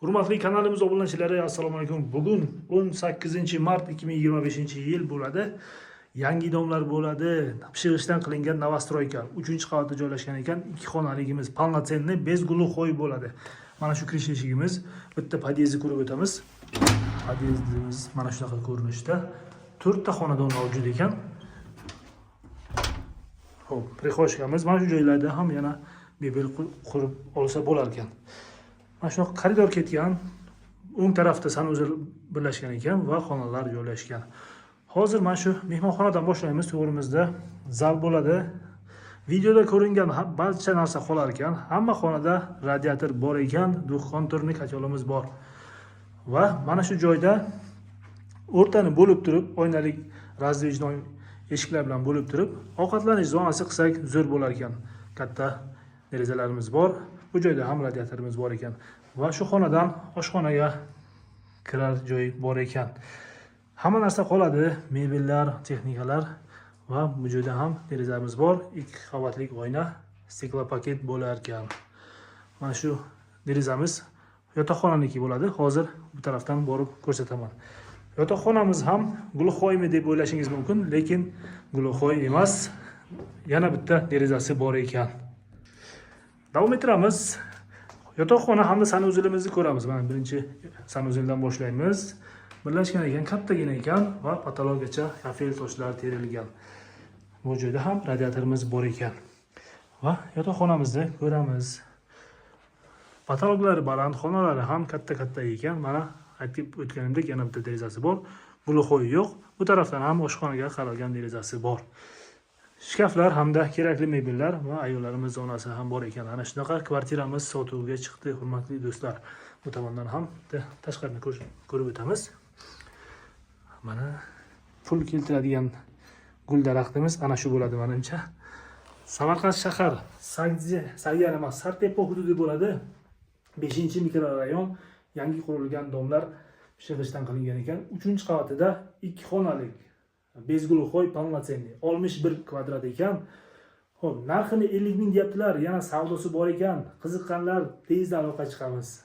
Hurmatli kanalimiz obunachilari, assalomu alaykum. Bugun 18 mart 2025 yil bo'ladi. Yangi domlar bo'ladi. Pishig'ishdan qilingan новостройка. 3-qavatda joylashgan ekan. Ikki xonaligimiz полноценный, без глухой bo'ladi. Mana shu kirish eshigimiz. Bitta podyezdni ko'rib o'tamiz. Podyezdimiz mana shunaqa ko'rinishda. To'rtta xonadon mavjud ekan. Xo'p, прихожка miz mana shu joylarda ham yana mebel qurib olsa bo'lar ekan. Mana shunaqa koridor ketgan. O'ng tarafda санузел birlashgan ekan va xonalar joylashgan. Hozir mana shu mehmonxonadan boshlaymiz. To'g'rimizda zal bo'ladi. Videoda ko'ringan barcha narsa qolar ekan. Hamma xonada radiator bor ekan, двухконтурный котёл imiz bor. Va mana shu joyda o'rtani bo'lib turib, oynalik раздвижной eshiklar bilan bo'lib turib, ovqatlanish zonasi qilsak zo'r bo'lar ekan. Katta derazalarimiz bor. Bu joyda ham radiatorimiz bor ekan. Va shu xonadan oshxonaga kirar joy bor ekan. Hamma narsa qoladi, mebellar, texnikalar va bu joyda ham derazamiz bor. Ikki qavatlik oyna, стеклопакет bo'lar ekan. Mana shu derazamiz yotoqxonaniki bo'ladi. Hozir bu tarafdan borib ko'rsataman. Yotoqxonamiz ham глухой mi deb o'ylashingiz mumkin, lekin глухой emas. Yana bitta derazasi bor ekan. Davom ettiramiz. Yotoqxona hamda санузел imizni ko'ramiz. Mana birinchi санузел dan boshlaymiz. Birlashgan ekan, kattagina ekan va потолок gacha kafel toshlar terilgan. Bu joyda ham radiatorimiz bor ekan. Va yotoqxonamizni ko'ramiz. Потолок lari baland, xonalari ham katta-katta ekan. Mana aytib o'tganimdek, yana bitta derazasi bor. Глухой yo'q. Bu tarafdan ham oshxonaga qaralgan derazasi bor. Shkaflar hamda kerakli mebellar va ayollarimiz zonasi ham bor ekan. Ana shunaqa kvartiramiz sotuvga chiqdi, hurmatli do'stlar. Bu tomondan ham bitta tashqarini ko'rib o'tamiz. Mana pul keltiradigan gul daraxtimiz ana shu bo'ladi menimcha. Samarqand shahar Sagdi, Sagdiyan emas, Sartepa hududi bo'ladi. 5 mikrorayon, yangi qurilgan domlar pishig'ishdan qilingan ekan. 3-qavatida ikki xonalik без глухой, полноценный, 61 kvadrat ekan. Xo'p, narxini 50 ming deyaptilar, yana savdosi bor ekan. Qiziqqanlar tezda aloqa chiqamiz.